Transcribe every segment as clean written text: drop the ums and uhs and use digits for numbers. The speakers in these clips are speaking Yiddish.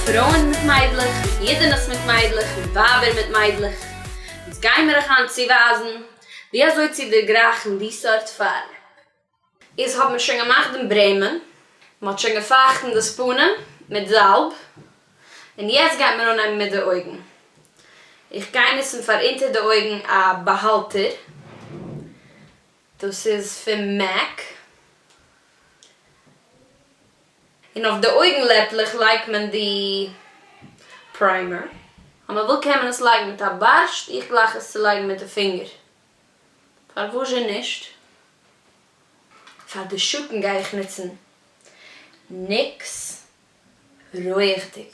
פרויען מיט מיידלעך, מיט אידענעס מיט מיידלעך, מיט ווייבער מיט מיידלעך. אונז גיימער אייך היינט צואווייזן ווי אזוי צו דערגרייכן די סארט פארב. איז האט מען שוין געמאכט דעם ברעמען, מען האט שוין געפייכטן דאס פנים מיט זאלב, און יעצט גייט מען אנהייבן מיט די אויגן. איך גיי נוצן פאר אונטער די אויגן א באהאלטער, דאס איז פון MAC, און אויף די אויגן לעפלעך לייגט מען די primer. אז מען וויל קען מען עס לייגן מיט א בארשט, איך גלייך עס צו לייגן מיט די פינגער. פארוואזשע נישט? פאר די שאטן גיי איך נוצן NYX רויעכדיג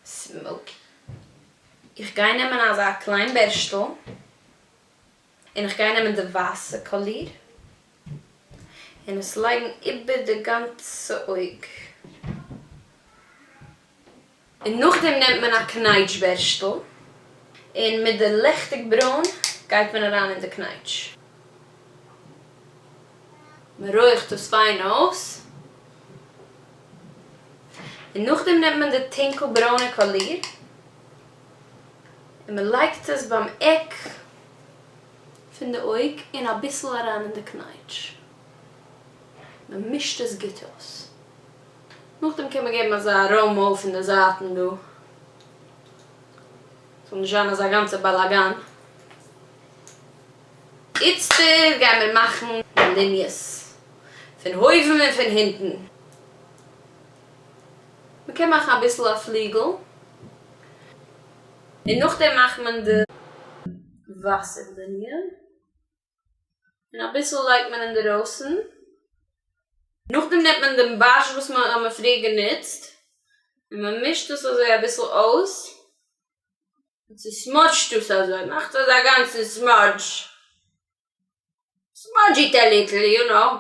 smoky. איך גיי נעמען אזא קליין בערשטל און איך גיי נעמען די ווייסע קאליר און עס לייגן איבער די גאנצע אויג. און נאכדעם נעמט מען א קנייטש בערשטל און מיט די ליכטיג ברוין גייט מען אריין אין די קנייטש. מען רויכט דאס פיין אויס. און נאכדעם נעמט מען די טונקל ברוינע קאליר און מען לייגט עס ביים עק פון די אויג און אביסל אריין אין די קנייטש. מען מישט עס גוט אויס. נאכדעם קען מען געבן אזא רוים אויף אין די זייטן דא, ס'זאל נישט זיין אזא גאנצע באלאגאן. איצטער גייען מיר מאכן די ליניעס פון אויבן און פון הינטן. מ'קען מאכן אביסל א פליגל, און נאכדעם מאכט מען די וואסער ליניע. און אביסל לייגט מען אינדערויסן. נאכדעם נעמט מען דעם בארשט וואס מען האט פריער גענוצט, און מען מישט עס אזוי אביסל אויס, און צוסמאדזשט עס אזוי, מאכט אזא גאנצן smudge, smudge it a little, you know,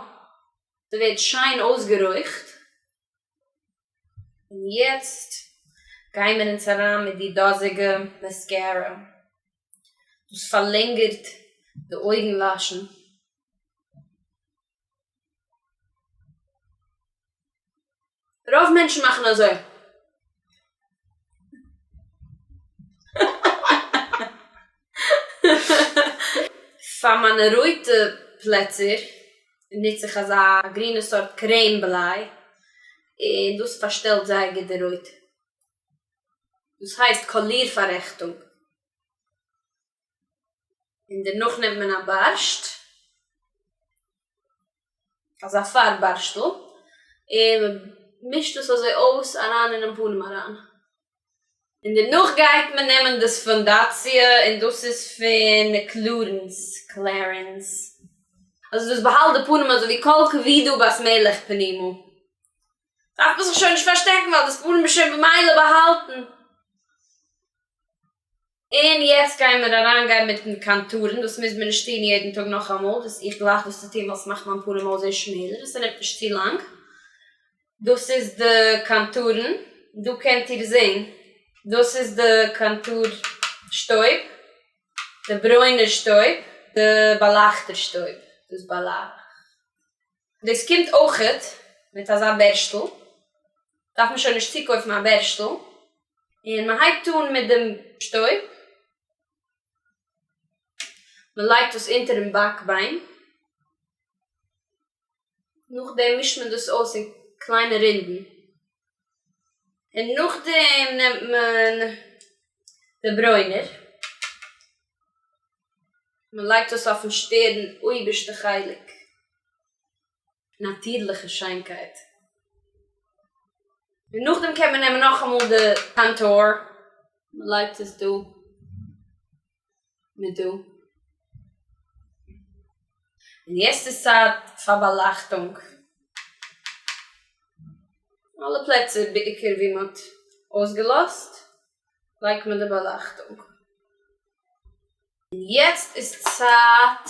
ס'ווערט שיין אויסגערויכט. און יעצט גיימער אונז אריין מיט די דאזיגע mascara. דאס פארלענגערט די אויגן לאשן. רוב מענטשן מאכן אזוי. פאר מיינע רויטע פלעצער נוץ איך אזא גרינע סארט קרעם בליי, און דאס פארשטעלט זייער גוט די רויט. דאס הייסט קאליר פאררעכטונג. און דערנאך נעמט מען א בארשט, אזא פארב בארשטל, און מען מישט עס אזוי אויס אריין אינעם פנים אריין. און דערנאך גייט מען נעמען דאס פאנדאציע, און דאס איז פון Clarins, Clarins. אז דאס באהאלט די פנים אזוי ווי כל כבודה בת מלך פנימה. דארף מען זיך שוין נישט פארשטעקן ווייל דאס פנים איז שוין במילא באהאלטן. און יעצט גייען מיר אריינגיין מיטן קאנטורן, דאס מוז מען נישט טון יעדן טאג נאכאמאל, דאס איך גלייך דאס צו טון ווייל ס'מאכט מיין פנים אויסזען שמעלער און ס'נעמט נישט צו לאנג. דאס איז די קאנטורן, דא קענט איר זען, דאס איז די קאנטור שטויב, די ברוינער שטויב, די באלייכטער שטויב, דאס באלייכט. דאס קומט אויכעט מיט אזא בערשטל, דארף מען שוין נישט צוקויפן א בערשטל, און מען הייבט אן מיט דעם שטויב, מען לייגט עס אונטערן באק ביין, נאכדעם מישט מען דאס אויס אין קליינע רינדן, און נאכדעם נעמט מען די ברוינער, מען לייגט עס אויפן שטערן אויבערשטע חלק, נאטירליכע שיינקייט. און נאכדעם קען מען נעמען נאכאמאל די contour, מען לייגט עס דא מיט דא. און יעצט איז צייט פאר באלייכטונג. אלע פלעצער בעיקר ווי מען האט אויסגעלאזט לייגט מען די באלייכטונג. און יעצט איז צייט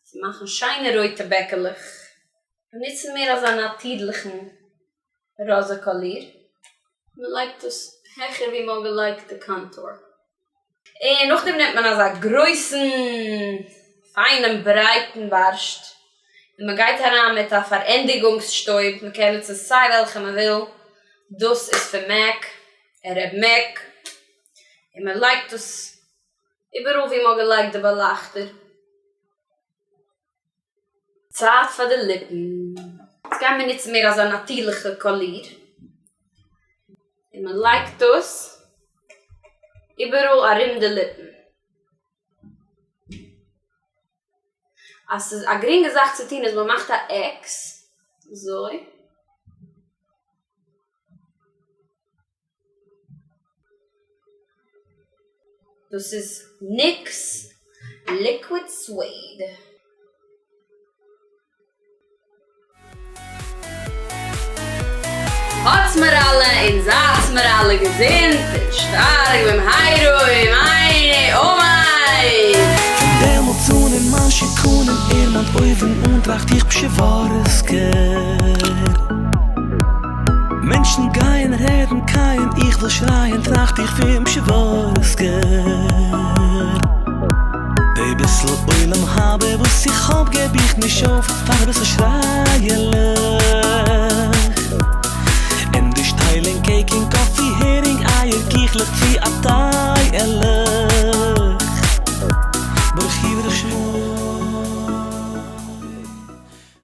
צו מאכן שיינע רויטע בעקעלעך. מיר נוצן מער אזא נאטירליכן ראזע קאליר. מען לייגט עס העכער ווי מען האט געלייגט די contour. און נאכדעם נעמט מען אזא גרויסן פיינעם ברייטן בארשט און מען גייט אריין מיט א פארענדיגונגס שטויב, מען קען נוצן סיי וועלכע מען וויל, דאס איז פון MAC. ערעב מעק, און מען לייגט עס איבעראל ווי מען האט געלייגט די באלייכטער. צייט פאר די ליפן. יעצט גייען מיר נוצן מער אזא נאטירליכע קאליר, און מען לייגט דאס איבעראל ארום די ליפן. אז ס'איז א גרינגע זאך צו טון איז מען מאכט א עקס, אזוי. דאס איז NYX Liquid Suede. האטס מיר אלע און זייטס מיר אלע געזונט און שטארק במהרה בימינו אמן! פון דעמאלטס אן אין מיין שיכון אין עירמאנט אויבן אן טראכט איך פשעווארסקער מענטשן גייען רעדן קייען איך וויל שרייען טראכט איך פון פשעווארסקער די ביסל עולם הבא וואס איך האב געב איך נישט אויף פאר אביסל שרייעלעך ענדערש טיילען cake און coffee הערינג אייער קיכלעך צו א.